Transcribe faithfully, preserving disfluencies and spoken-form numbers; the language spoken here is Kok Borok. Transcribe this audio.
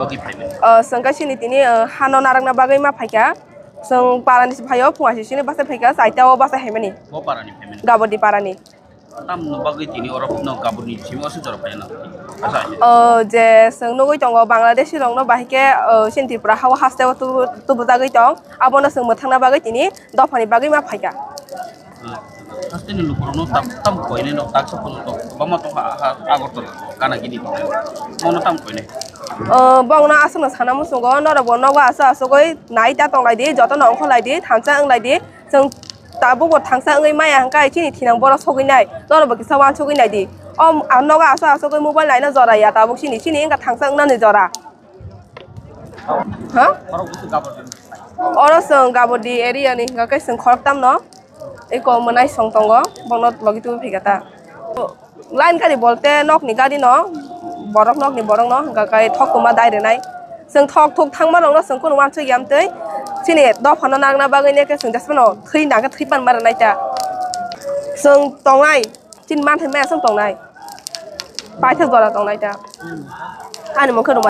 Bagwi phaimani? O, chwng khe chini tini, o, hano narakna bagwi ma phaikha. Chwng parani se phaio, phung aisisini basa phaikha, chaita o basa haimani. Bo parani phaimani? Gabodi parani. Tamni bagwi tini oro no Gabodi simi oso jora phaina? Asa. O, je chwng nugwi tongo Bangladeshi rokno bahai khe, o, chini Tripura hao haste o tubu-, tubujagwi tong. Abono chwng mwthangna bagwi tini dophani bagwi ma phaikha. Hasteni lukurokno tam, tam koinai no taksa phano to, kwbangma tongkha, ha, Agartala, Kanagini tongkha. Mono tam koinai. O, bongno aswkno sana muchungo, norokbo nogo aswk aswkgwi nai ta tonglaidi, jotono ongkhorlaidi, thansa wnglaidi. Chwng tabukbo thansa wngwi maya hwnkhe chini thinang borok sogwinai, norokbo kisa uansugwi naidi. O, ang nogo aswk aswkgwi mobile naina jora ya tabuk chini, chini wngkha thansa wngnani jora. Ha? Oro chwng Gabodi area ni hwnkha khe chwng khoroktam no eko mwnai song tongo, bono logi tubui phaikha ta. Line gari bolte nokni gari no, borok nokni borok no hwnkha khe thok kwma dai rwnai. Chwng thok thok thangma rok no chwng kheno uansuk ya mtwi. Chini dopha no nangna bagwi ne khe chwng jesphano thwi nang khe thwi pan ma rwnai ta. Chwng tongnai, chini manthai maya chwng tongnai. Paithak jora tongnai ta. Ani mokhe rwma.